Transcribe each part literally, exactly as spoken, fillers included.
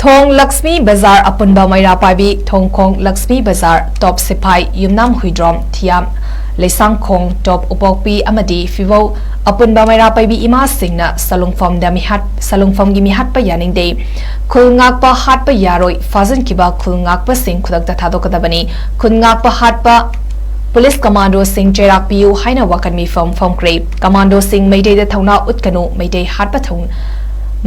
ꯊꯣꯡ ꯂꯛꯁꯃꯤ ꯕꯖꯥꯔ ꯑꯄꯨꯟꯕ ꯃꯩꯔꯥ ꯄꯥꯏꯕꯤ, ꯊꯣꯡꯈꯣꯡ ꯂꯛꯁꯃꯤ ꯕꯖꯥꯔ, ꯇꯣꯞ ꯁꯤꯐꯥꯏ, ꯌꯨꯝꯅꯥꯝ ꯍꯨꯏꯗ꯭ꯔꯣꯝ, ꯊꯤꯌꯥꯝ, ꯂꯩꯁꯥꯡꯈꯣꯡ, ꯇꯣꯞ ꯎꯄꯣꯛꯄꯤ ꯑꯃꯗꯤ ꯐꯤꯕꯧ ꯑꯄꯨꯟꯕ ꯃꯩꯔꯥ ꯄꯥꯏꯕꯤ ꯏꯃꯥꯁꯤꯡꯅ ꯁꯂꯨꯡꯐꯝꯗ ꯃꯤꯍꯥꯠ-, ꯁꯂꯨꯡꯐꯝꯒꯤ ꯃꯤꯍꯥꯠꯄ ꯌꯥꯅꯤꯡꯗꯦ꯫ ꯈꯨꯜ ꯉꯥꯛꯄ ꯍꯥꯠꯄ ꯌꯥꯔꯣꯏ, ꯐꯥꯖꯤꯟꯈꯤꯕ ꯈꯨꯜ ꯉꯥꯛꯄꯁꯤꯡ ꯈꯨꯗꯛꯇ ꯊꯥꯗꯣꯛꯀꯗꯕꯅꯤ꯫ ꯈꯨꯜ ꯉꯥꯛꯄ ꯍꯥꯠꯄ ꯄꯨꯂꯤꯁ ꯀꯃꯥꯟꯗꯣꯁꯤꯡ ꯆꯩꯔꯥꯛ ꯄꯤꯌꯨ ꯍꯥꯏꯅ ꯋꯥꯀꯟ ꯃꯤꯐꯝ ꯐꯝꯈ꯭ꯔꯦ꯫ ꯀꯃꯥꯟꯗꯣꯁꯤꯡ ꯃꯩꯇꯩꯗ ꯊꯧꯅꯥ ꯎꯠꯀꯅꯨ, ꯃꯩꯇꯩ ꯍꯥꯠꯄ ꯊꯧ-,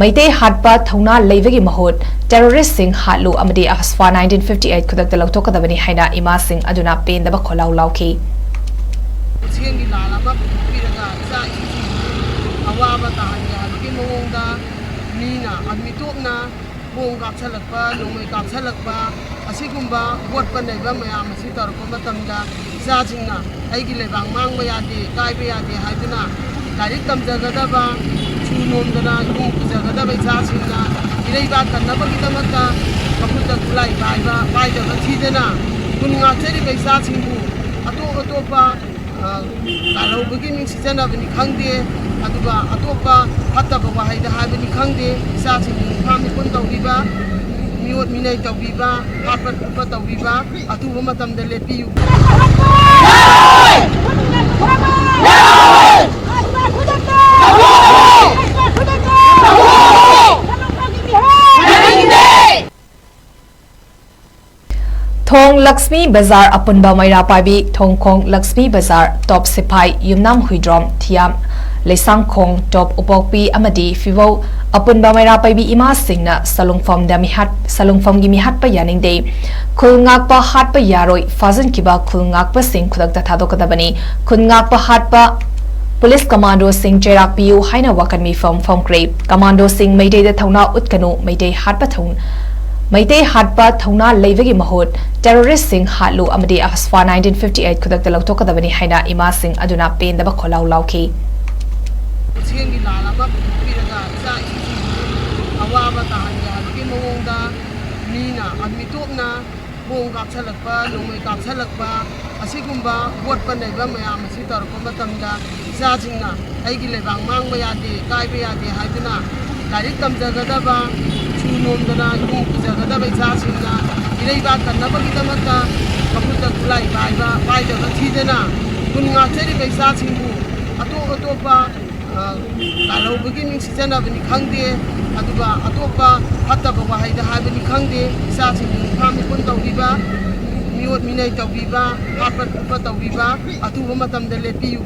ꯃꯩꯇꯩ ꯍꯥꯠꯄ ꯊꯧꯅꯥ ꯂꯩꯕꯒꯤ ꯃꯍꯨꯠ ꯇꯦꯔꯣꯔꯤꯁꯁꯤꯡ ꯍꯥꯠꯂꯨ ꯑꯃꯗꯤ ꯑꯁꯐꯥ nineteen fifty eight ꯈꯨꯗꯛꯇ ꯂꯧꯊꯣꯛꯀꯗꯕꯅꯤ ꯍꯥꯏꯅ ꯏꯃꯥꯁꯤꯡ ꯑꯗꯨꯅ ꯄꯦꯟꯗꯕ ꯈꯣꯜꯂꯥꯎ ꯂꯥꯎꯈꯤ꯫ ꯈꯨꯠꯁꯦꯝꯒꯤ ꯂꯥꯟ ꯑꯃ ꯄꯨꯊꯣꯛꯄꯤꯔꯒ ꯏꯆꯥ ꯏꯁꯨꯁꯤꯡꯕꯨ ꯑꯋꯥꯕ ꯇꯥꯍꯟꯒꯦ ꯍꯥꯏꯕꯒꯤ ꯃꯑꯣꯡꯗ ꯃꯤꯅ ꯃꯤꯇꯣꯞꯅ ꯕꯣꯝ ꯀꯥꯞꯁꯜꯂꯛꯄ, ꯅꯣꯡꯃꯩ ꯀꯥꯞꯁꯜꯂꯛꯄ, ꯑꯁꯤꯒꯨꯝꯕ ꯑꯣꯠꯄ ꯅꯩꯕ ꯃꯌꯥꯝ ꯑꯁꯤ ꯇꯧꯔꯛꯄ ꯃꯇꯝꯗ ꯏꯆꯥꯁꯤꯡꯅ ꯑꯩꯒꯤ ꯂꯩꯕꯥꯛ ꯃꯥꯡꯕ ꯌꯥꯗꯦ, ꯀꯥꯏꯕ ꯌꯥꯗꯦ ꯍꯥꯏꯗꯨꯅ ꯂꯥꯏꯔꯤꯛ ꯇꯝꯖꯒꯗꯕ, ꯁꯨ ꯅꯣꯝꯗꯅ ꯏꯃꯨꯡ ꯄꯨꯖꯒꯗꯕ ꯏꯆꯥꯁꯤꯡꯅ ꯏꯔꯩꯕꯥꯛ ꯀꯟꯅꯕꯒꯤꯗꯃꯛꯇ ꯃꯈꯨꯠꯇ ꯈꯨꯠꯂꯥꯏ ꯄꯥꯏꯕ, ꯄꯥꯏꯗꯕ ꯊꯤꯗꯅ ꯈꯨꯟ ꯉꯥꯛꯆꯔꯤꯕ ꯏꯆꯥꯁꯤꯡꯕꯨ ꯑꯇꯣꯞ ꯑꯇꯣꯞꯄ, ꯑ, ꯂꯥꯜꯍꯧꯕꯒꯤ ꯃꯤꯡ ꯁꯤꯖꯟꯅꯕꯅꯤ ꯈꯪꯗꯦ, ꯑꯗꯨꯒ ꯑꯇꯣꯞꯄ ꯐꯠꯇꯕ ꯋꯥꯍꯩꯗ ꯍꯥꯏꯕꯅꯤ ꯈꯪꯗꯦ, ꯏꯆꯥꯁꯤꯡꯕꯨ ꯃꯤꯐꯥ ꯃꯤꯄꯨꯟ ꯇꯧꯕꯤꯕ, ꯃꯤꯑꯣꯠ ꯃꯤꯅꯩ ꯇꯧꯕꯤꯕ, ꯍꯥꯠꯄ ꯈꯣꯠꯄ ꯇꯧꯕꯤꯕ ꯑꯊꯨꯕ ꯃꯇꯝꯗ ꯂꯦꯞꯄꯤꯌꯨ꯫ ꯊꯣꯡ ꯂꯛꯁꯃꯤ ꯕꯖꯥꯔ ꯑꯄꯨꯟꯕ ꯃꯩꯔꯥ ꯄꯥꯏꯕꯤ, ꯊꯣꯡꯈꯣꯡ ꯂꯛꯁꯃꯤ ꯕꯖꯥꯔ, ꯇꯣꯞ ꯁꯤꯐꯥꯏ, ꯌꯨꯝꯅꯥꯝ ꯍꯨꯏꯗ꯭ꯔꯣꯝ, ꯊꯤꯌꯥꯝ, ꯂꯩꯁꯥꯡꯈꯣꯡ, ꯇꯣꯞ ꯎꯄꯣꯛꯄꯤ ꯑꯃꯗꯤ ꯐꯤꯕꯧ ꯑꯄꯨꯟꯕ ꯃꯩꯔꯥ ꯄꯥꯏꯕꯤ ꯏꯃꯥꯁꯤꯡꯅ ꯁꯂꯨꯡꯐꯝꯗ ꯃꯤꯍꯥꯠ-, ꯁꯂꯨꯡꯐꯝꯒꯤ ꯃꯤꯍꯥꯠꯄ ꯌꯥꯅꯤꯡꯗꯦ꯫ ꯈꯨꯜ ꯉꯥꯛꯄ ꯍꯥꯠꯄ ꯌꯥꯔꯣꯏ, ꯐꯥꯖꯤꯟꯈꯤꯕ ꯈꯨꯜ ꯉꯥꯛꯄꯁꯤꯡ ꯈꯨꯗꯛꯇ ꯊꯥꯗꯣꯛꯀꯗꯕꯅꯤ꯫ ꯈꯨꯜ ꯉꯥꯛꯄ ꯍꯥꯠꯄ ꯄꯨꯂꯤꯁ ꯀꯃꯥꯟꯗꯣꯁꯤꯡ ꯆꯩꯔꯥꯛ ꯄꯤꯌꯨ ꯍꯥꯏꯅ ꯋꯥꯀꯟ ꯃꯤꯐꯝ ꯐꯝꯈ꯭ꯔꯦ꯫ ꯀꯃꯥꯟꯗꯣꯁꯤꯡ ꯃꯩꯇꯩꯗ ꯊꯧꯅꯥ ꯎꯠꯀꯅꯨ, ꯃꯩꯇꯩ ꯍꯥꯠꯄ ꯊꯧ-, ꯃꯩꯇꯩ ꯍꯥꯠꯄ ꯊꯧꯅꯥ ꯂꯩꯕꯒꯤ ꯃꯍꯨꯠ ꯇꯦꯔꯣꯔꯤꯁꯁꯤꯡ ꯍꯥꯠꯂꯨ ꯑꯃꯗꯤ ꯑꯁꯐꯥ nineteen fifty eight ꯈꯨꯗꯛꯇ ꯂꯧꯊꯣꯛꯀꯗꯕꯅꯤ ꯍꯥꯏꯅ ꯏꯃꯥꯁꯤꯡ ꯑꯗꯨꯅ ꯄꯦꯟꯗꯕ ꯈꯣꯜꯂꯥꯎ ꯂꯥꯎꯈꯤ꯫ ꯈꯨꯠꯁꯦꯝꯒꯤ ꯂꯥꯟ ꯑꯃ ꯄꯨꯊꯣꯛꯄꯤꯔꯒ ꯏꯆꯥ ꯏꯁꯨꯁꯤꯡꯕꯨ ꯑꯋꯥꯕ ꯇꯥꯍꯟꯒꯦ ꯍꯥꯏꯕꯒꯤ ꯃꯑꯣꯡꯗ ꯃꯤꯅ ꯃꯤꯇꯣꯞꯅ ꯕꯣꯝ ꯀꯥꯞꯁꯜꯂꯛꯄ, ꯅꯣꯡꯃꯩ ꯀꯥꯞꯁꯜꯂꯛꯄ, ꯑꯁꯤꯒꯨꯝꯕ ꯑꯣꯠꯄ ꯅꯩꯕ ꯃꯌꯥꯝ ꯑꯁꯤ ꯇꯧꯔꯛꯄ ꯃꯇꯝꯗ ꯏꯆꯥꯁꯤꯡꯅ ꯑꯩꯒꯤ ꯂꯩꯕꯥꯛ ꯃꯥꯡꯕ ꯌꯥꯗꯦ, ꯀꯥꯏꯕ ꯌꯥꯗꯦ ꯍꯥꯏꯗꯨꯅ ꯂꯥꯏꯔꯤꯛ ꯇꯝꯖꯒꯗꯕ, ꯁꯨ ꯁꯣꯝꯗꯅ ꯏꯃꯨꯡ ꯄꯨꯖꯒꯗꯕ ꯏꯆꯥꯁꯤꯡꯅ ꯏꯔꯩꯕꯥꯛ ꯀꯟꯅꯕꯒꯤꯗꯃꯛꯇ ꯃꯈꯨꯠꯇ ꯈꯨꯠꯂꯥꯏ ꯄꯥꯏꯕ ꯄꯥꯏꯗꯕ ꯊꯤꯗꯅ ꯈꯨꯟ ꯉꯥꯛꯆꯔꯤꯕ ꯏꯆꯥꯁꯤꯡꯕꯨ ꯑꯇꯣꯞ ꯑꯇꯣꯞꯄ, ꯑ, ꯂꯥꯜꯍꯧꯕꯒꯤ ꯃꯤꯡ ꯁꯤꯖꯟꯅꯕꯅꯤ ꯈꯪꯗꯦ, ꯑꯗꯨꯒ ꯑꯇꯣꯞꯄ ꯐꯠꯇꯕ ꯋꯥꯍꯩꯗ ꯍꯥꯏꯕꯅꯤ ꯈꯪꯗꯦ, ꯏꯆꯥꯁꯤꯡꯕꯨ ꯃꯤꯐꯥ ꯃꯤꯄꯨꯟ ꯇꯧꯕꯤꯕ, ꯃꯤꯑꯣꯠ ꯃꯤꯅꯩ ꯇꯧꯕꯤꯕ, ꯍꯥꯠꯄ ꯈꯣꯠꯄ ꯇꯧꯕꯤꯕ ꯑꯊꯨꯕ ꯃꯇꯝꯗ ꯂꯦꯞꯄꯤꯌꯨ꯫